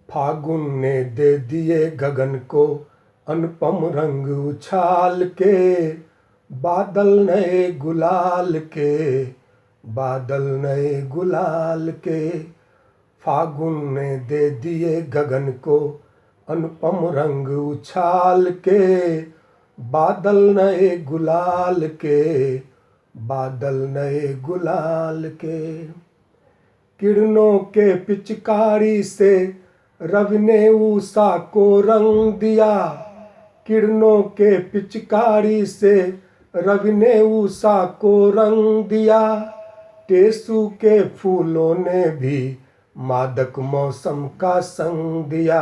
फागुन ने दे दिए गगन को अनुपम रंग उछाल के, बादल नए गुलाल के, बादल नए गुलाल के। फागुन ने दे दिए गगन को अनुपम रंग उछाल के, बादल नए गुलाल के, बादल नए गुलाल के। किरणों के पिचकारी से रवि ने ऊषा को रंग दिया, किरणों के पिचकारी से रवि ने ऊषा को रंग दिया। टेसू के फूलों ने भी मादक मौसम का संग दिया।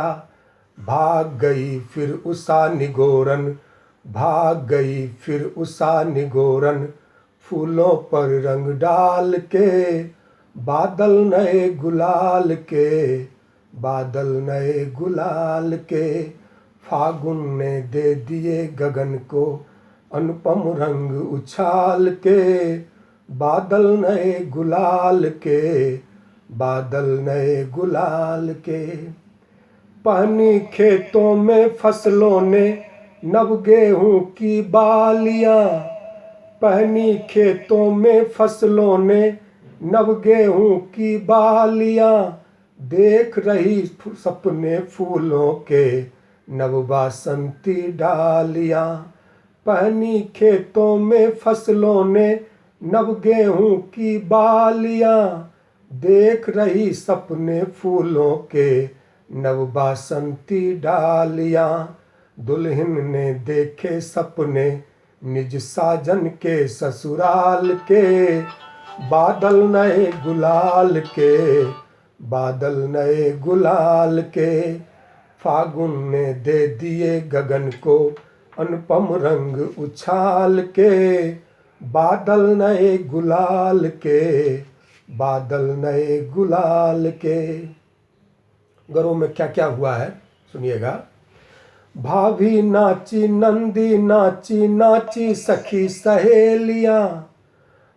भाग गई फिर उषा निगोरन, भाग गई फिर उषा निगोरन, फूलों पर रंग डाल के, बादल नए गुलाल के, बादल नए गुलाल के। फागुन ने दे दिए गगन को अनुपम रंग उछाल के, बादल नए गुलाल के, बादल नए गुलाल के। पानी खेतों में फसलों ने नव गेहूं की बालियां, पहनी खेतों में फसलों ने नव गेहूं की बालियां। देख रही सपने फूलों के नव बासंती डालियां, पहनी खेतों में फसलों ने नव गेहूं की बालियां। देख रही सपने फूलों के नव बासंती डालियां। दुल्हन ने देखे सपने निज साजन के ससुराल के, बादल नए गुलाल के, बादल नए गुलाल के। फागुन ने दे दिए गगन को अनुपम रंग उछाल के, बादल नए गुलाल के, बादल नए गुलाल के। घरों में क्या क्या हुआ है सुनिएगा। भाभी नाची नंदी नाची नाची सखी सहेलियाँ,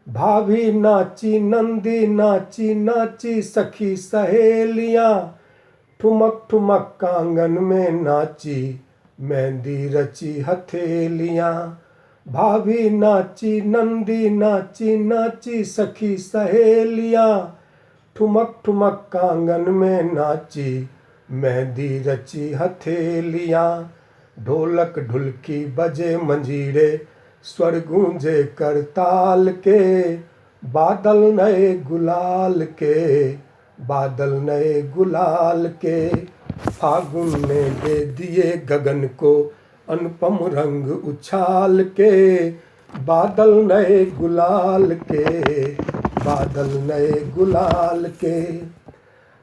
भाभी नाची नंदी नाची नाची सखी सहेलियाँ। ठुमक ठुमक कांगन में नाची मेहंदी रची हथेलियाँ। भाभी नाची नंदी नाची नाची सखी सहेलियाँ, ठुमक ठुमक कांगन में नाची मेहंदी रची हथेलियाँ। ढोलक ढुलकी बजे मंजीरे स्वर गूंजे करताल के, बादल नए गुलाल के, बादल नए गुलाल के। फागुन ने दे दिए गगन को अनुपम रंग उछाल के, बादल नए गुलाल के, बादल नए गुलाल के।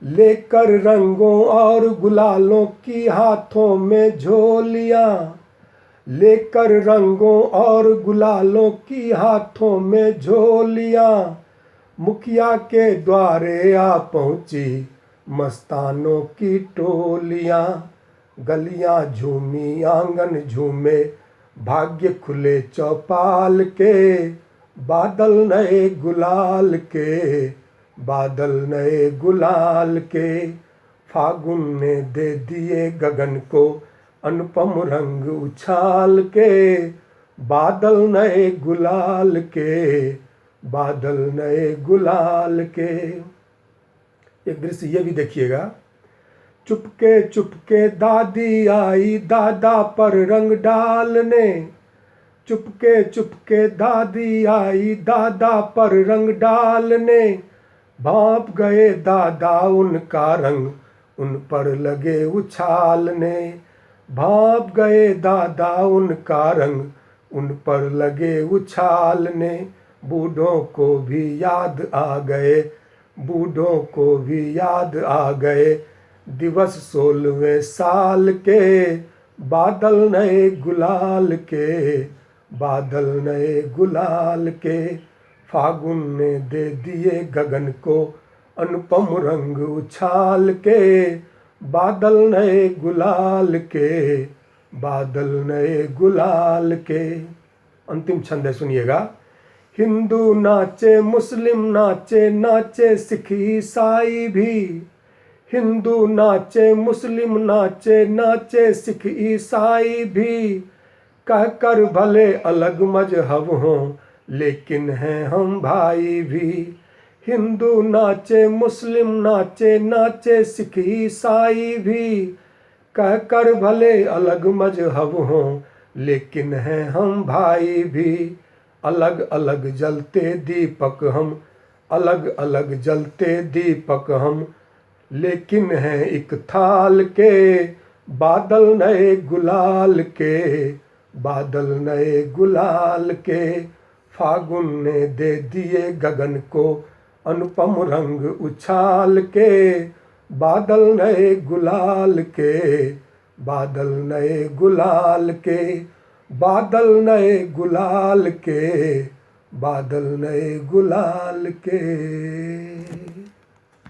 लेकर रंगों और गुलालों की हाथों में झोलियाँ, लेकर रंगों और गुलालों की हाथों में झोलियाँ। मुखिया के द्वारे आ पहुँची मस्तानों की टोलियाँ। गलियाँ झूमी आंगन झूमे भाग्य खुले चौपाल के, बादल नए गुलाल के, बादल नए गुलाल के। फागुन ने दे दिए गगन को अनुपम रंग उछाल के, बादल नए गुलाल के, बादल नए गुलाल के। एक दृश्य ये भी देखिएगा। चुपके चुपके दादी आई दादा पर रंग डालने, चुपके चुपके दादी आई दादा पर रंग डालने। भांप गए दादा उनका रंग उन पर लगे उछालने, भांप गए दादा उनका रंग उन पर लगे उछालने। बूढ़ों को भी याद आ गए, बूढ़ों को भी याद आ गए दिवस 16वें साल के, बादल नए गुलाल के, बादल नए गुलाल के। फागुन ने दे दिए गगन को अनुपम रंग उछाल के, बादल नए गुलाल के, बादल नए गुलाल के। अंतिम छंद है सुनिएगा। हिंदू नाचे मुस्लिम नाचे नाचे सिख ईसाई भी, हिंदू नाचे मुस्लिम नाचे, नाचे सिख ईसाई भी, कहकर भले अलग मजहब हों लेकिन हैं हम भाई भी। हिंदू नाचे मुस्लिम नाचे, नाचे सिख ईसाई भी, कहकर भले अलग मजहब हों लेकिन हैं हम भाई भी। अलग अलग जलते दीपक हम, अलग अलग जलते दीपक हम, लेकिन हैं एक थाल के। बादल नए गुलाल के, बादल नए गुलाल के, फागुन ने दे दिए गगन को अनुपम रंग उछाल के। बादल नए गुलाल के, बादल नए गुलाल के, बादल नए गुलाल के, बादल नए गुलाल के।